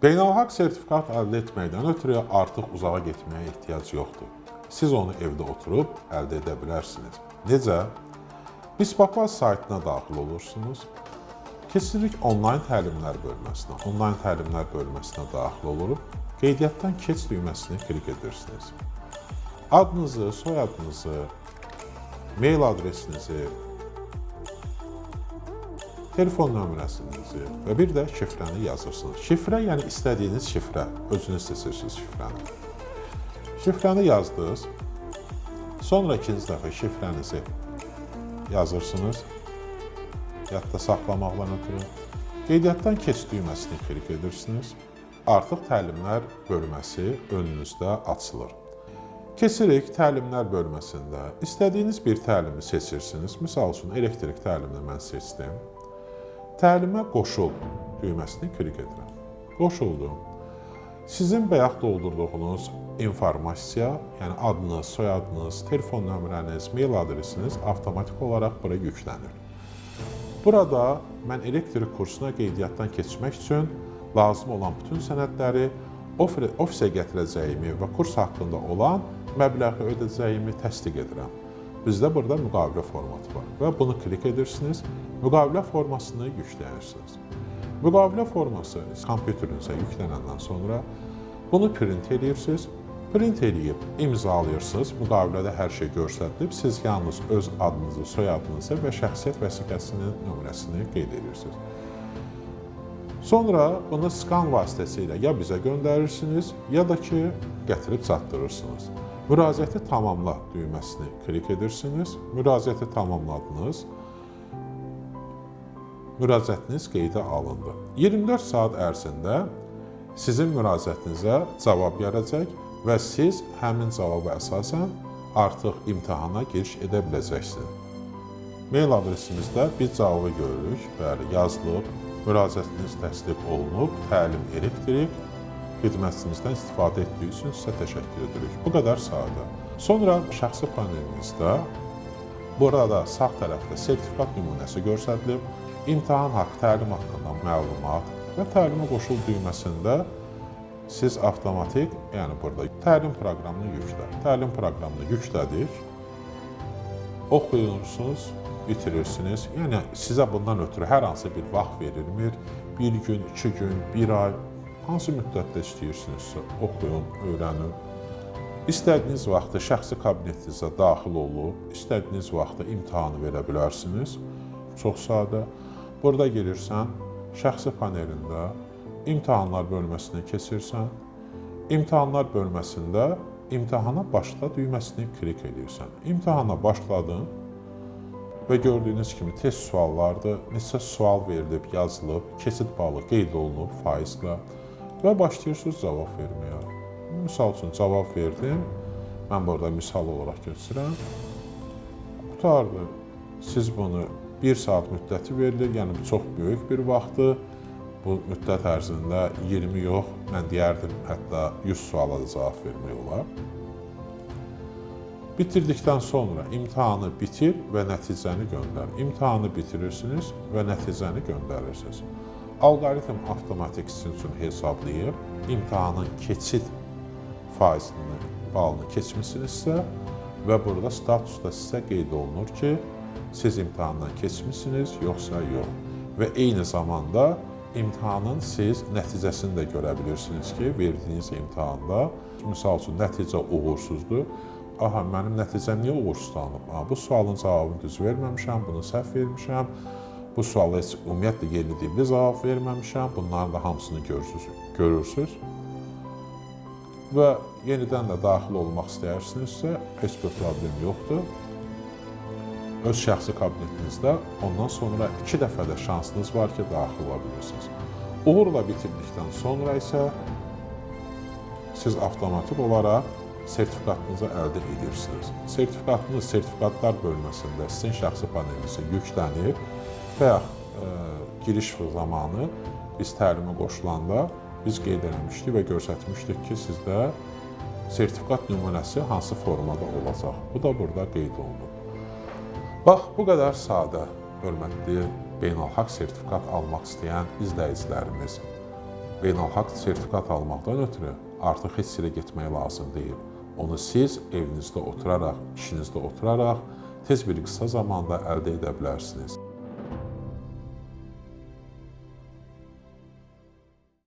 Beynəlxalq sertifikat əldə etməkdən ötürü artıq uzağa getməyə ehtiyac yoxdur. Siz onu evdə oturub əldə edə bilərsiniz. Necə? BISBAKLAS saytına daxil olursunuz. Keçirik onlayn təlimlər bölməsinə. Onlayn təlimlər bölməsinə daxil oluruq. Qeydiyyatdan keç düyməsini klik edirsiniz. Adınızı, soyadınızı, mail adresinizi, telefon nömrəsinizi və bir də şifrəni yazırsınız. Şifrə, yəni istədiyiniz şifrə, özünüz seçirsiniz şifrəni. Şifrəni yazdınız. Sonra ikinci dəfə şifrənizi yazırsınız. Yadda saxlamaqla ötürü. Qeydiyyatdan keç düyməsini klik edirsiniz. Artıq təlimlər bölməsi önünüzdə açılır. Keçirik təlimlər bölməsində. İstədiyiniz bir təlimi seçirsiniz. Misal üçün elektrik təlimini mən seçdim. Təlimə qoşul düyməsini klik edirəm. Qoşuldum. Sizin bayaq doldurduğunuz informasiya, yəni adınız, soyadınız, telefon nömrəniz, mail adresiniz avtomatik olaraq bura yüklənir. Burada mən elektrik kursuna qeydiyyatdan keçmək üçün lazım olan bütün sənədləri ofisə gətirəcəyimi və kurs haqqında olan məbləği ödəyəcəyimi təsdiq edirəm. Bizdə burada müqavilə formatı var və bunu klik edirsiniz, müqavilə formasını yükləyirsiniz. Müqavilə forması kompüterinizə yüklənəndən sonra bunu print edirsiniz. Print eləyib imzalayırsınız. Müqavilədə hər şey göstərilib. Siz yalnız öz adınızı, soyadınızı və şəxsiyyət vəsiqəsinin nömrəsini qeyd edirsiniz. Sonra bunu skan vasitəsilə ya bizə göndərirsiniz, ya da ki, gətirib çatdırırsınız. Müraciəti tamamla düyməsini klik edirsiniz. Müraciəti tamamladınız. Müraciətiniz qeydə alındı. 24 saat ərzində sizin müraciətinizə cavab gələcək və siz həmin cavaba əsasən artıq imtahana giriş edə biləcəksiniz. Mail adresimizdə biz cavabı görürük. Bəli, yazılıb, müraciətiniz təsdiq olunub, təlim elektrik xidmətimizdən istifadə etdiyi üçün sizə təşəkkür edirik. Bu qədər sadə. Sonra şəxsi panelinizdə burada sağ tərəfdə sertifikat nümunəsi göstərilib, imtahan haqqı, təlim haqqında məlumat və təlimə qoşul düyməsində siz avtomatik, yəni burada təlim proqramını yüklə. Təlim proqramını yüklədik. Oxuyursunuz, bitirirsiniz. Yəni sizə bundan ötürü hər hansı bir vaxt verilmir. Bir gün, 2 gün, bir ay, hansı müddətdə istəyirsinizsə oxuyun, öyrənin. İstədiyiniz vaxtda şəxsi kabinetinizə daxil olub, istədiyiniz vaxtda imtahanı verə bilərsiniz. Çox sadə. Burada girirsən, şəxsi panelində imtahanlar bölməsinə keçirsən. İmtahanlar bölməsində imtahana başla düyməsini klik edirsən. İmtahana başladın və gördüyünüz kimi test suallardır. Neçə sual verilib, yazılıb, keçid balı qeyd olunub faizlə və başlayırsınız cavab verməyə. Misal üçün cavab verdim. Mən burada misal olaraq göstərirəm. Qurtardı. Siz bunu 1 saat müddəti verilir, yəni bu çox böyük bir vaxtdır. Bu müddət ərzində 20 yox, mən deyərdim hətta 100 suala da cavab vermək olar. Bitirdikdən sonra imtahanı bitir və nəticəni göndər. İmtahanı bitirirsiniz və nəticəni göndərirsiniz. Alqoritm avtomatik sizin üçün hesablayır. İmtahanın keçid faizini, balını keçmisinizsə və burada statusda sizə qeyd olunur ki, siz imtahandan keçmisiniz, yoxsa yox. Və eyni zamanda imtahanın siz nəticəsini də görə bilirsiniz ki, verdiyiniz imtahanda, misal üçün nəticə uğursuzdur. Aha, mənim nəticəm niyə uğursuz alınıb? Aha, bu sualın cavabını düz verməmişəm, bunu səhv vermişəm. Bu suala heç ümumiyyətlə yeni dibli cavab verməmişəm. Bunların da hamısını görürsünüz, görürsüz. Və yenidən də daxil olmaq istəyirsinizsə, heç bir problem yoxdur. Öz şəxsi kabinetinizdə ondan sonra 2 dəfə də şansınız var ki, daxil ola bilirsiniz. Uğurla bitirdikdən sonra isə siz avtomatik olaraq sertifikatınızı əldə edirsiniz. Sertifikatınız sertifikatlar bölməsində sizin şəxsi panelinizə yüklənir və yaxud giriş zamanı biz təlimə qoşulanda biz qeyd eləmişdik və göstərmişdik ki, sizdə sertifikat nümunəsi hansı formada olacaq. Bu da burada qeyd olunub. Bax, bu qədər sadə, hörmətli beynəlxalq sertifikat almaq istəyən izləyicilərimiz. Beynəlxalq sertifikat almaqdan ötürü artıq heç yerə getmək lazım deyil. Onu siz evinizdə oturaraq, işinizdə oturaraq tez bir qısa zamanda əldə edə bilərsiniz.